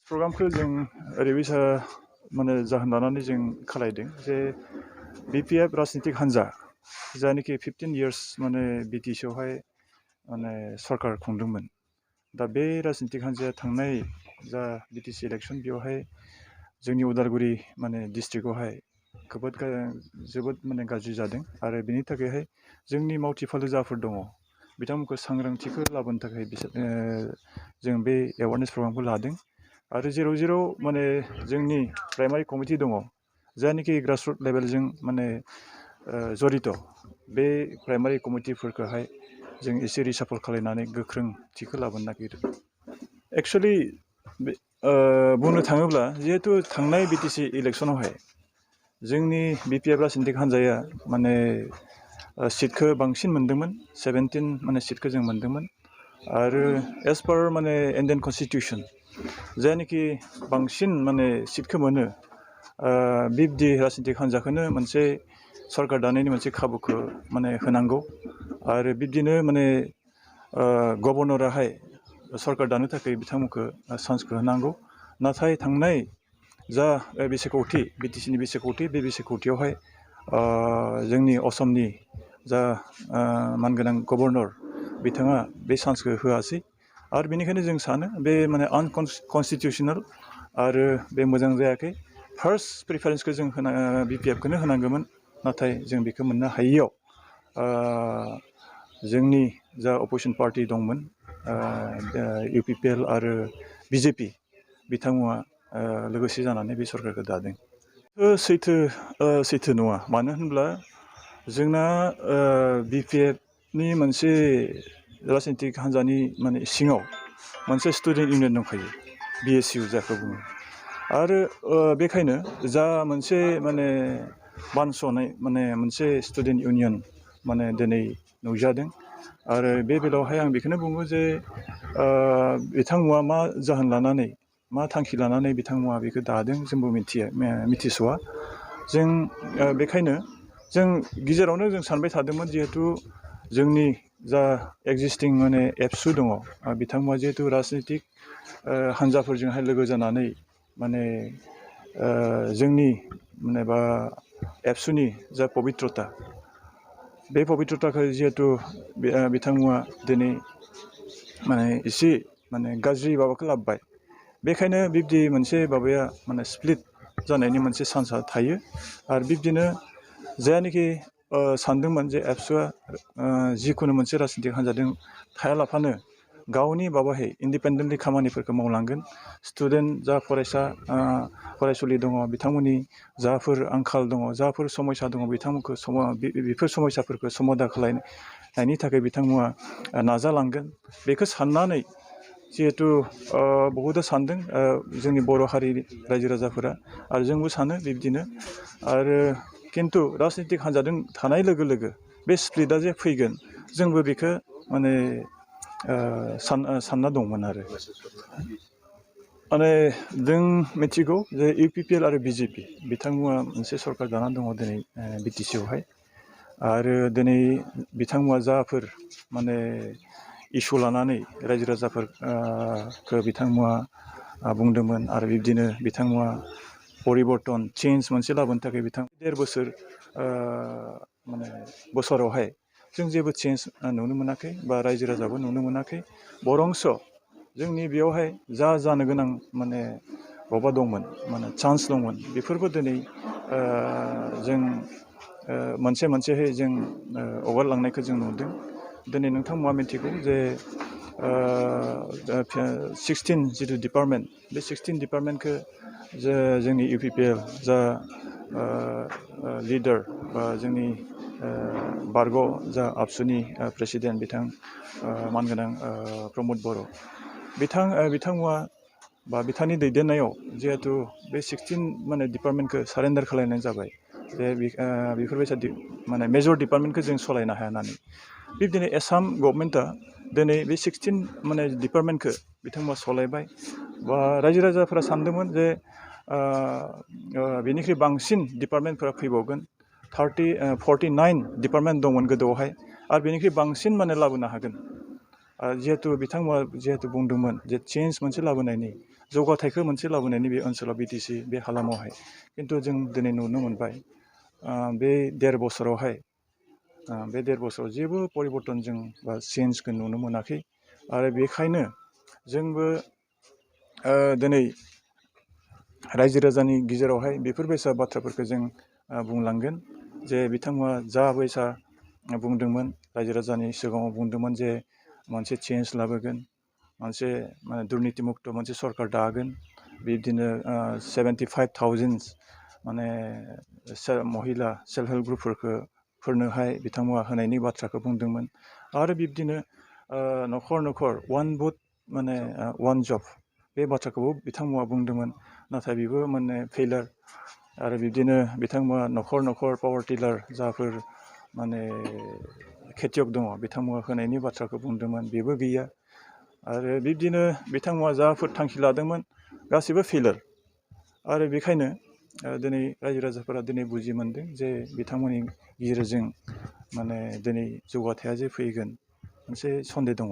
प्रग्रामखौ जों ओरैबायसा माने जाहोन लानानै जों खालायदों जे बिपिएफ राजनितिक हान्जा जायनाखि 15 years माने बिटिसिआवहाय माने सरकार खुंदोंमोन दा बे राजनितिक हान्जाया थांनाय जा बिटिसि इलेक्सन बेवहाय जोंनि उदालगुरि माने डिस्ट्रिक्टआवहाय जोबोद माने गाज्रि जादों आरो बेनि थाखायहाय जोंनि मावथिफालो जाफोर दङ बिथांमोनखौ सांग्रांथिखौ लाबोनो थाखाय जों बे एवारनेस प्रग्रामखौ लादों आरो जेराव माने जोंनि प्राइमारि कमिटि दङ जायनाखि ग्रासरुट लेभेलजों माने जड़ित बे प्राइमारि कमिटिफोरखौहाय जों एसे रिसाफल खालायनानै गोख्रोंथिखौ लाबोनो नागिरदों एक्सुवेलि बुंनो थाङोब्ला जिहेतु थांनाय बिटिसि इलेक्सनावहाय जोंनि बिपिएफ राजनितिक हान्जाया माने सिटखौ बांसिन मोनदोंमोन 17 माने सिटखौ जों मोनदोंमोन आरो एज पार माने इन्डियान कन्स्टिटिउसन जायनाखि बांसिन माने सिटखौ मोनो बिब्दि राजनितिक हान्जाखौनो मोनसे सरकार दानायनि मोनसे खाबुखौ माने होनांगौ आरो बिब्दिनो माने गभर्नराहाय सरकार दानो थाखाय बिथांमोनखौ चान्सखौ होनांगौ नाथाय थांनाय जा बिसायख'थि बिटिसिनि बिसायख'थि बे बिसायख'थियावहाय जोंनि असमनि जा मानगोनां गभर्नर बिथाङा बे चान्सखौ होआसै आरो बेनिखायनो जों सानो बे माने आनकनस्टिटिउसनेल आरो बे मोजां जायाखै फार्स्ट प्रिफारेन्सखौ जों बिपिएफखौनो होनांगौमोन नाथाय जों बेखौ मोननो हायियाव जोंनि जा अपोजिसन पार्टि दंमोन इउपिपिएल आरो बिजेपि बिथांमोना लोगोसे जानानै बे सरकारखौ दादों सैथो नङा मानो होनब्ला जोंना बिपिएफनि मोनसे राजनितिक हान्जानि माने सिङाव मोनसे स्टुडेन्ट इउनियन दंखायो बिएसइउ जायखौ बुङो आरो बेखायनो जा मोनसे माने बानस'नाय माने मोनसे स्टुडेन्ट इउनियन माने दिनै नुजादों आरो बे बेलायावहाय आं बेखौनो बुङो जे बिथांमोना मा जाहोन लानानै मा थांखि लानानै बिथांमोना बेखौ दादों जोंबो मिथिस'वा जों बेखायनो जों गेजेरावनो जों सानबाय थादोंमोन जिहेथु जोंनि जा एक्जिस्टिं माने एबसु दङ बिथांमोना जिहेतु राजनितिक हान्जाफोरजोंहाय लोगो जानानै माने जोंनि माने बा एबसुनि जा पबित्रता बे पबित्रताखौ जिहेतु बिथांमोना दिनै माने एसे माने गाज्रि माबाखौ लाबोबाय बेखायनो बिब्दि मोनसे माबाया माने स्प्लिट जानायनि मोनसे चान्सआ थायो आरो बिब्दिनो जायनाखि सानदोंमोन जे एबसुआ जिखुनु मोनसे राजनितिक हान्जाजों थायालाफानो गावनि माबाहै इन्डिपेन्डेन्टलि खामानिफोरखौ मावलांगोन स्टुडेन्ट जा फरायसुलि दङ बिथांमोननि जाफोर आंखाल दङ जाफोर समयसा दङ बिथांमोनखौ बेफोर समयसाफोरखौ समाधान खालामनायनि थाखाय बिथांमोना नाजालांगोन बेखौ साननानै जिहेतु बहुदा सानदों जोंनि बर' हारिनि रायजो राजाफोरा आरो जोंबो सानो बिब्दिनो आरो खिन्थु राजनितिक हान्जाजों थानाय लोगो लोगो बे स्प्लिटआ जे फैगोन जोंबो बेखौ माने सानना दंमोन आरो माने जों मिथिगौ जे इउपिपिएल आरो बिजेपि बिथांमोना मोनसे सरकार दानानै दङ दिनै बिटिसिआवहाय आरो दिनै बिथांमोना जाफोर माने इसु लानानै रायजो राजाफोरखौ बिथांमोना बुंदोंमोन आरो बिब्दिनो बिथांमोना परिबर्तन चेन्ज मोनसे लाबोनो थाखाय 1.5 बोसोर माने बोसोरावहाय जों जेबो चेन्ज नुनो मोनाखै बा रायजो राजाबो नुनो मोनाखै बरंस जोंनि बेयावहाय जानो गोनां माने माबा दंमोन माने चान्स दंमोन बेफोरबो दिनै जों मोनसेहै जों हगारलांनायखौ जों नुदों दिनै नोंथांमोना मिथिगौ जे 16 जिथु डिपार्टमेन्ट बे 16 डिपार्टमेन्टखौ जोंनि इउपिपिएल जा लिडार बा जोंनि बारग' जा आबसुनि प्रेसिडेन्ट बिथां मानगोनां प्रमद बर' बिथांमोना बा बिथांनि दैदेननायाव जिहेतु बे 16 माने डिपार्टमेन्टखौ सारेन्डार खालामनाय जाबाय जे बेफोरबायदि माने मेजर डिपार्टमेन्टखौ जों सालायनो हाया होननानै बिब्दिनो आसाम गभर्नमेन्टआ दिनै बे 16 माने डिपार्टमेन्टखौ बिथांमोना सालायबाय बा रायजो राजाफोरा सानदोंमोन जे बेनिख्रुइ बांसिन डिपार्टमेन्टफोरा फैबावगोन 49 डिपार्टमेन्ट दंमोन गोदोआवहाय आरो बेनिख्रुइ बांसिन माने लाबोनो हागोन जिहेतु बिथांमोना जिहेतु बुंदोंमोन जे चेन्ज मोनसे लाबोनायनि जौगाथायखौ मोनसे लाबोनायनि बे ओनसोलाव BTC बे हालामावहाय खिन्थु जों दिनै नुनो मोनबाय बे 1.5 बोसोरावहाय बे 1.5 बोसोराव जेबो परिबर्तन जों बा चेन्जखौ नुनो मोनाखै आरो बेखायनो जोंबो दिनै रायजो राजानि गेजेरावहाय बेफोरबायसा बाथ्राफोरखौ जों बुंलांगोन जे बिथांमोना जा बायसा बुंदोंमोन रायजो राजानि सिगाङाव बुंदोंमोन जे मोनसे चेन्ज लाबोगोन मोनसे दुर्निति मुक्त मोनसे सरकार दागोन बिदिनो 75,000 माने महिला सेल्फ हेल्प ग्रुपफोरनोहाय बिथांमोना होनायनि बाथ्राखौ बुंदोंमोन आरो बिब्दिनो न'खर न'खर 1 बुथ माने 1 जब बे बाथ्राखौबो बिथांमोना बुंदोंमोन नाथाय बेबो माने फेलार आरो बिब्दिनो बिथांमोना न'खर न'खर पावार टिलार जाफोर माने खेथियक दङ बिथांमोना होनायनि बाथ्राखौ बुंदोंमोन बेबो गैया आरो बिब्दिनो बिथांमोना जाफोर थांखि लादोंमोन गासिबो फेलार आरो बेखायनो दिनै रायजो राजाफोरा दिनै बुजि मोनदों जे बिथांमोननि गेजेरजों माने दिनै जौगाथाया जे फैगोन मोनसे सन्देह दङ